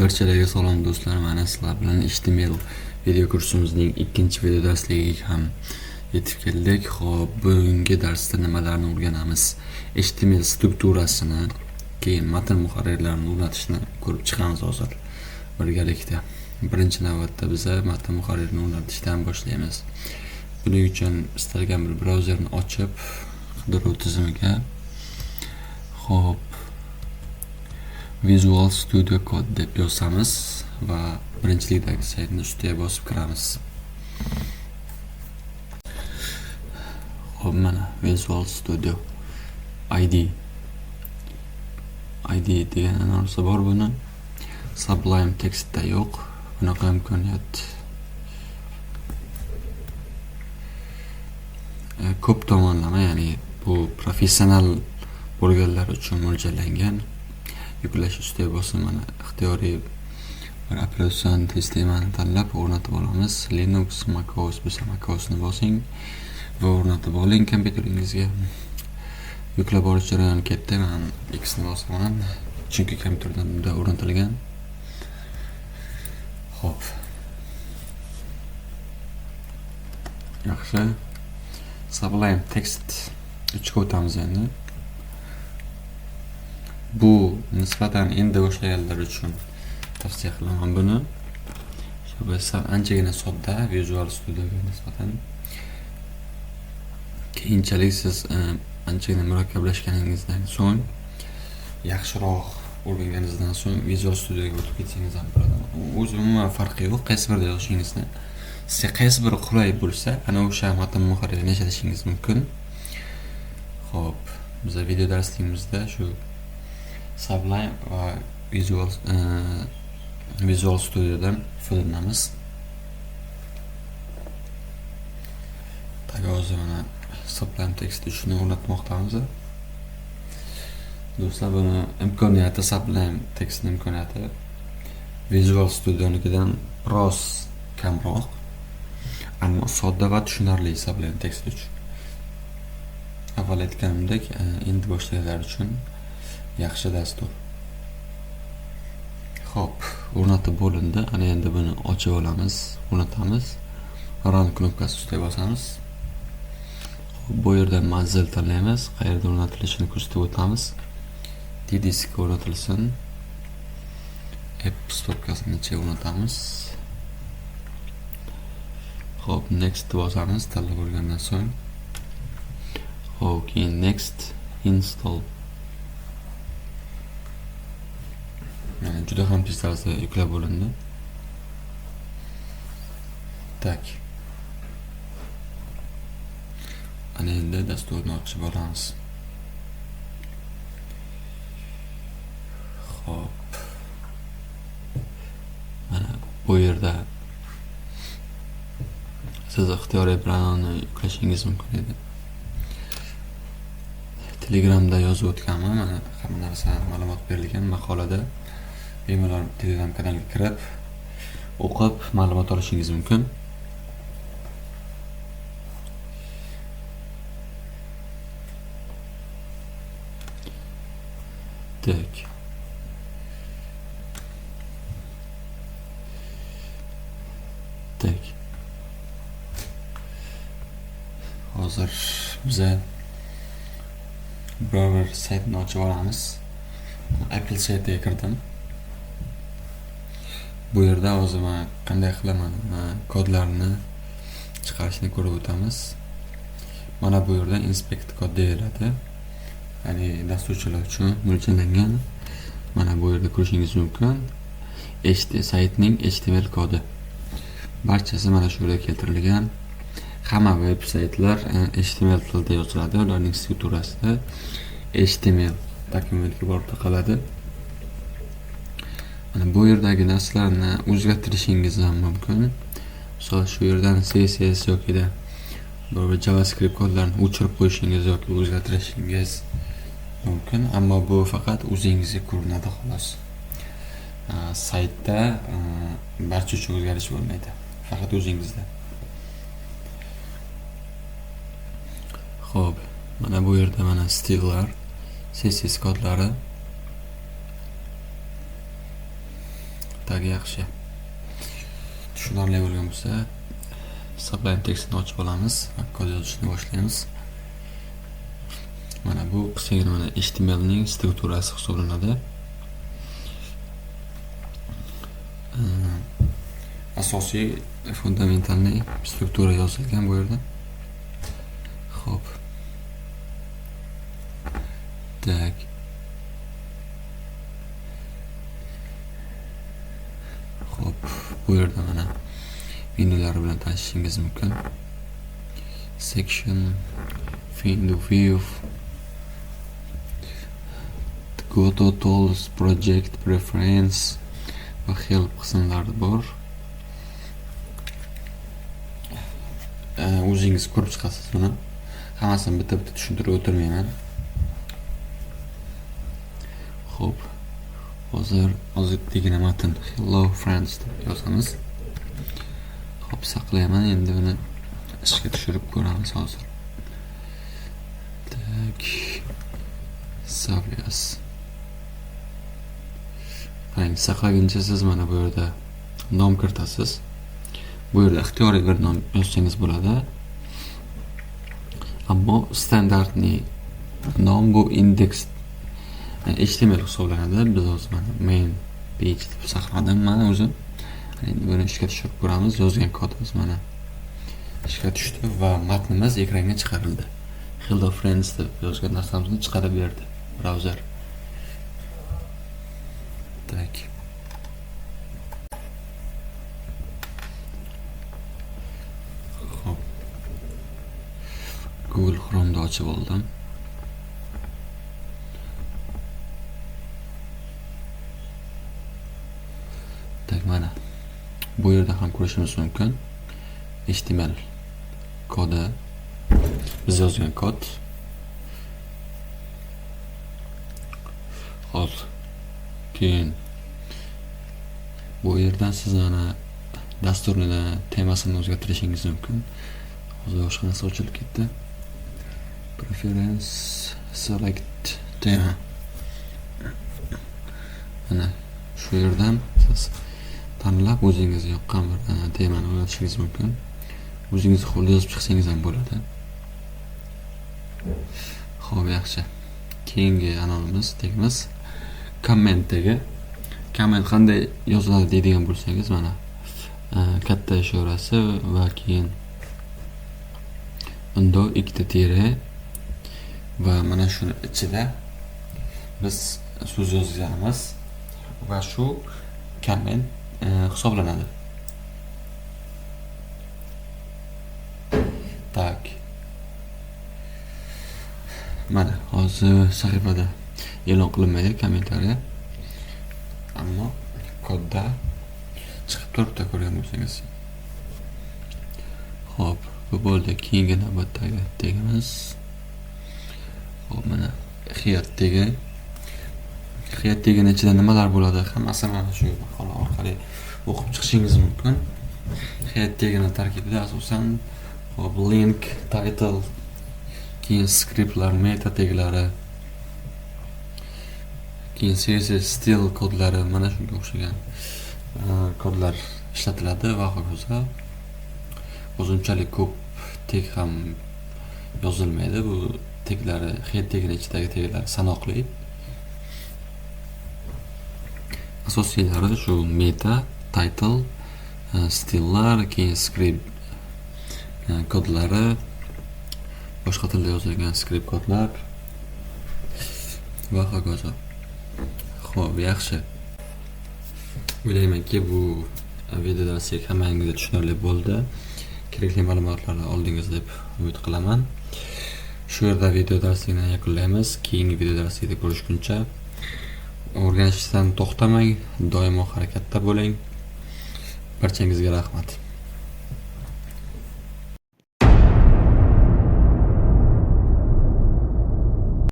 Barchalarga salom do'stlar, mana sizlar bilan HTML video kursimizning ikkinchi video darsligiga ham yetib keldik. Xo'p, bugungi darsda nimalarni o'rganamiz? HTML strukturasini, keyin matn muharrirlarini o'rnatishni ko'rib chiqamiz hozir birgalikda. Birinchi navbatda biza matn muharririni o'rnatishdan boshlaymiz. Buning uchun istalgan bir brauzerni ochib, qidiruv tizimiga xo'p Visual Studio Code deb yozamiz va birinchilikdagi saytni ustiga bosib kiramiz. Xo'p, mana Visual Studio ID degan narsa bor buni. Sublime Textda yo'q. Bunaqa imkoniyat. Ko'p tomonlama, ya'ni bu professional bo'lganlar uchun mo'ljallangan. Yuklash ustiga bosib, mana ixtiyoriy bir operatsion sistemani tanlab o'rnatib olamiz. Linux, macOS bo'lsa macOSni bosing va o'rnatib oling kompyuteringizga. Yuklab olish jarayoni ketdi. Men X ni bosaman, chunki kompyuterdan bunda o'rnatilgan. Xo'p. Yaxshi. Sublime Text 3 ga o'tamiz endi. Bu nisbatan endi boshlaganlar uchun tavsiya qilaman buni. Shu anchagina sodda Visual Studioga nisbatan. Keyinchalik siz anchagina murakkablashganingizdan so'ng, yaxshiroq o'rganganingizdan so'ng Visual Studioga o'tib ketsangiz ham bo'ladi. O'zi umuman farqi yo'q, qaysi birida yozishingizni. Sizga qaysi biri qulay bo'lsa, ana o'sha matn muharririni ishlatishingiz mumkin. Xo'p, biz video darsligimizda shu Sublime va Visual Studiodan foydalanamiz. Tak, hozir mana Sublime Text 3 ni o'rnatmoqdamiz. Do'stlar, buni imkoniyati, Sublime Textning imkoniyati Visual Studio'nikidan biroz kamroq, ammo sodda va tushunarli Sublime Text 3. Avval aytganimdek, endi boshlaganlar uchun yaxshi dastur. Xo'p, o'rnatib bo'lindi. Ana endi buni ochib olamiz, o'rnatamiz. Run knopkasi ustiga bosamiz. Xo'p, bu yerda manzil tanlaymiz, qayerda o'rnatilishini ko'rsatib o'tamiz. D diskga o'rnatilsin. Apps papkasini ichiga o'rnatamiz. Xo'p, next bosamiz tanlab bo'lgandan so'ng. Xo'p, keyin next, install. Yani juda ham tez tarzda yuklab bo'lindi. Tak. Ana endi dasturni ochib olamiz. Xo'p. Mana bu yerda siz ixtiyoriy bilan yuklashingiz mumkin edi. Telegramda yozib o'tganman, mana hamma narsa ma'lumot berilgan maqolada. Bemalol Telegram kanaliga kirib, o'qib ma'lumot olishingiz mumkin. Tak. Tak. Hozir biza biror bir saytni ochib olamiz. Apple saytiga kirdim. Bu yerda hozir men qanday qilaman, kodlarni chiqarishni ko'rib o'tamiz. Mana bu yerda inspect kod deyiladi. Ya'ni dasturchilar uchun mo'ljallangan. Mana bu yerda ko'rishingiz mumkin. Saytning HTML kodi. Barchasi mana shu yerda keltirilgan. Hamma veb saytlar HTML tilida yoziladi. Ularning strukturasida HTML dokumentga borib taqaladi. Mana bu yerdagi narsalarni o'zgartirishingiz ham mumkin. Misol shu yerdan CSS yoki da bir JavaScript kodlarini o'chirib qo'yishingiz yoki o'zgartirishingiz mumkin, ammo bu faqat o'zingizga ko'rinadi xolos. Saytda barcha uchun o'zgarish bo'lmaydi, faqat o'zingizda. Xo'p, mana bu yerda mana stillar, CSS kodlari. Так, yaxshi. Tushunarli bo'lgan bo'lsa, Sublime tekstini ochib olamiz va kod yozishni boshlaymiz. Mana bu qisqagina mana HTMLning strukturasi hisoblanadi. Asosiy fundamentalniy struktura yozilgan bu yerda. Xo'p. Так. Xo'p, bu yerda mana menyular bilan tanishishingiz mumkin. Section, find view, go to tools, project preference va help qismlari bor. O'zingiz ko'rib chiqasiz buni. Hammasini bitta-bitta tushuntirib o'tirmayman. Xo'p, hozir ozgina matn hello friends deb yozamiz. Xo'p, saqlayman. Endi buni ishga tushirib ko'ramiz hozir. Так, save as. Qarang, saqlaguncha siz mana bu yerda nom kiritasiz. Bu yerda ixtiyoriy bir nom yozsangiz bo'ladi. Ammo standartli nom bu index HTML hisoblanadi. Biz hozir mana main page deb saqladim mana o'zim. Endi buni ishga tushirib ko'ramiz. Yozgan kodimiz mana ishga tushdi va matnimiz ekranga chiqarildi. Hello friends deb yozgan narsamizni chiqarib berdi brauzer. Так. Xo'p. Google Chrome'da ochib oldim. Так, mana bu yerda ham ko'rishimiz mumkin. HTML kodi, biz yozgan kod. Xo'p. Keyin bu yerdan siz mana dasturni temasini o'zgartirishingiz mumkin. Hozir boshqa narsa ochilib ketdi. Preference select tema. Mana shu yerdan siz tanlab o'zingiz yoqqan bir temani o'rnatishingiz mumkin. O'zingiz qo'lda yozib chiqsangiz ham bo'ladi. Xo'p, yaxshi. Keyingi anonimiz tegimiz comment tagi. Comment qanday yoziladi deydigan bo'lsangiz, mana katta ishorasi va keyin unda ikkita tire va mana shuni ichida biz so'z yozamiz va shu comment hisoblanadi. Tak. Mana hozir sahifada e'lon qilinmaydi kommentariya. Ammo kodda chiqib turibdi ko'rgan bo'lsangiz. Xo'p, bu bo'ldi. Keyingi navbatdagi tegimiz. Xo'p, mana head tegi. Head tegini ichida nimalar bo'ladi? Hammasi mana shu maqola orqali o'qib chiqishingiz mumkin. Head tegini tarkibida asosan xo'p, link, title, keyin scriptlar, meta teglari, keyin CSS stil kodlari, mana shunga o'xshagan kodlar ishlatiladi va hokazo. O'zunchalik ko'p teg ham yozilmaydi. Bu teglari, head tegini ichidagi teglar sanoqli. Asosiylari shu meta, title, stillar, keyin script kodlari, boshqa tilda yozilgan script kodlar va hokazo. Xo'p, yaxshi. O'ylaymanki, bu video darslik hammangizga tushunarli bo'ldi. Kerakli ma'lumotlarni oldingiz deb umid qilaman. Shu yerda video darslikni yakunlaymiz. Keyingi video darslikda ko'rishguncha o'rganishdan to'xtamang, doimo harakatda bo'ling. Barchangizga rahmat.